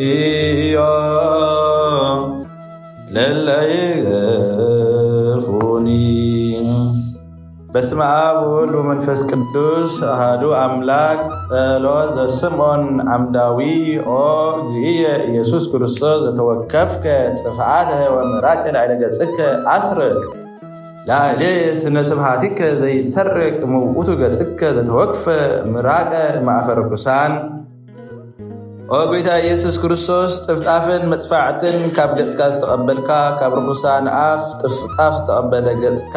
እዮም ለለ ይገፉኒ። በስመ አብ ወወልድ ወመንፈስ ቅዱስ አሃዱ አምላክ። ጸሎት ዘስምዖን ዓምዳዊ። ኦ እግዚእየ ኢየሱስ ክርስቶስ፣ ዘተወከፍከ ጥፍኣተ ወምራቅ ላዕለ ገጽከ አስርቅ፣ ላዕሌ ስነ ስብሃቲከ ዘይሰርቅ ምውቱ ገጽከ ዘተወክፈ ምራቀ ማእፈር ርኩሳን። ኦ ጎይታ ኢየሱስ ክርስቶስ፣ ጥፍጣፍን መጽፋዕትን ካብ ገጽካ ዝተቐበልካ፣ ካብ ርኹሳን ኣፍ ጥፍጣፍ ዝተቐበለ ገጽካ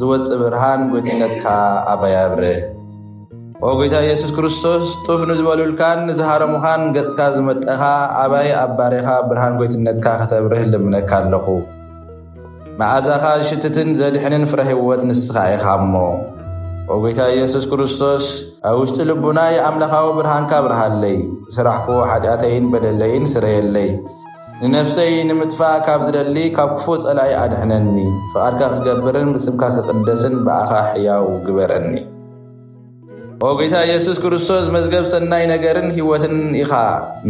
ዝወጽእ ብርሃን ጎይትነትካ ኣባይ ኣብርህ። ኦ ጎይታ ኢየሱስ ክርስቶስ፣ ጡፍ ንዝበሉልካን ንዝሃረሙኻን ገጽካ ዝመጠኻ ኣባይ ኣብ ባሬኻ ብርሃን ጎይትነትካ ከተብርህ ልምነካ ኣለኹ። መኣዛኻ ዝሽትትን ዘድሕንን ፍረ ህይወት ንስኻ ኢኻ እሞ። ኦ ጎይታ ኢየሱስ ክርስቶስ፣ ኣብ ውሽጢ ልቡናይ ኣምላኻዊ ብርሃንካ ኣብርሃለይ። ዝሰራሕክዎ ሓጢኣተይን በደለይን ስረየለይ። ንነፍሰይ ንምጥፋእ ካብ ዝደሊ ካብ ክፉእ ጸላኢ ኣድሕነኒ። ፍቓድካ ክገብርን ብስምካ ክቕደስን ብኣኻ ሕያው ግበረኒ። ኦ ጎይታ ኢየሱስ ክርስቶስ፣ መዝገብ ሰናይ ነገርን ህይወትን ኢኻ።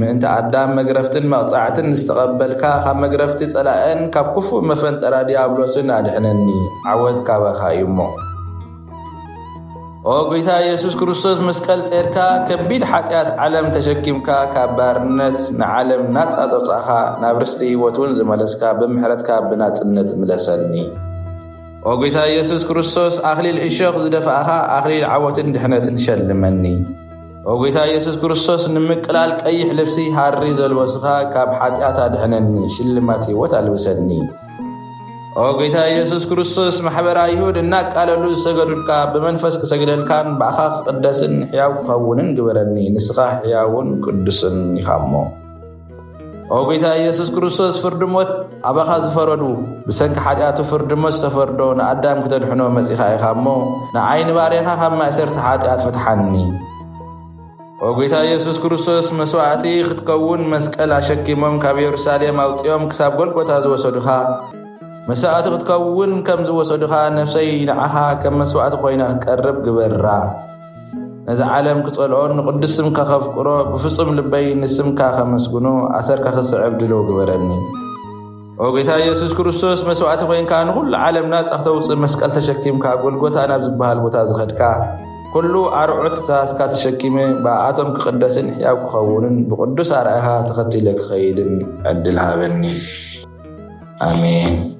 ምእንቲ ኣዳም መግረፍትን መቕጻዕትን ዝተቐበልካ፣ ካብ መግረፍቲ ጸላእን ካብ ክፉእ መፈንጠራ ዲያብሎስን ኣድሕነኒ። ዓወት ካባኻ እዩ እሞ። ኦ ጎይታ ኢየሱስ ክርስቶስ፣ መስቀል ጼርካ ከቢድ ሓጢኣት ዓለም ተሸኪምካ፣ ካብ ባርነት ንዓለም ናጻ ተውጻእኻ፣ ናብ ርስቲ ህይወት እውን ዝመለስካ፣ ብምሕረትካ ብናጽነት ምለሰኒ። ኦ ጎይታ ኢየሱስ ክርስቶስ፣ ኣኽሊል እሾኽ ዝደፋእኻ፣ ኣኽሊል ዓወትን ድሕነትን ሸልመኒ። ኦ ጎይታ ኢየሱስ ክርስቶስ፣ ንምቅላል ቀይሕ ልብሲ ሃሪ ዘልበስኻ፣ ካብ ሓጢኣት ኣድሕነኒ፣ ሽልማት ህይወት ኣልብሰኒ። ኦ ጎይታ ኢየሱስ ክርስቶስ፣ ማሕበር ኣይሁድ እናቃለሉ ዝሰገዱልካ፣ ብመንፈስ ክሰግደልካን ብኣኻ ክቕደስን ሕያው ክኸውንን ግበረኒ፣ ንስኻ ሕያውን ቅዱስን ኢኻ እሞ። ኦ ጎይታ ኢየሱስ ክርስቶስ፣ ፍርዲ ሞት ኣባኻ ዝፈረዱ፣ ብሰንኪ ሓጢኣቱ ፍርዲ ሞት ዝተፈርዶ ንኣዳም ክተድሕኖ መጺኻ ኢኻ እሞ፣ ንዓይ ንባርያኻ ካብ ማእሰርቲ ሓጢኣት ፍትሓኒ። ኦ ጎይታ ኢየሱስ ክርስቶስ፣ መስዋዕቲ ክትከውን መስቀል ኣሸኪሞም ካብ የሩሳሌም ኣውጺኦም ክሳብ ጎልጎታ ዝወሰዱኻ፣ መስዋዕቲ ክትከውን ከም ዝወሰዱኻ፣ ነፍሰይ ንዓኻ ከም መስዋዕቲ ኮይና ክትቀርብ ግበራ። ነዚ ዓለም ክጸልኦን ንቕዱስ ስምካ ከፍቅሮ፣ ብፍጹም ልበይ ንስምካ ከመስግኖ፣ ኣሰርካ ክስዕብ ድልው ግበረኒ። ኦ ጎይታ ኢየሱስ ክርስቶስ፣ መስዋዕቲ ኮይንካ ንኹሉ ዓለም ናጻ ክተውጽእ መስቀል ተሸኪምካ ጎልጎታ ናብ ዝበሃል ቦታ ዝኸድካ፣ ኩሉ ኣርዑት ትእዛዝካ ተሸኪመ፣ ብኣቶም ክቕደስን ሕያው ክኸውንን ብቅዱስ ኣርኣያኻ ተኸቲለ ክኸይድን ዕድል ሃበኒ። ኣሜን።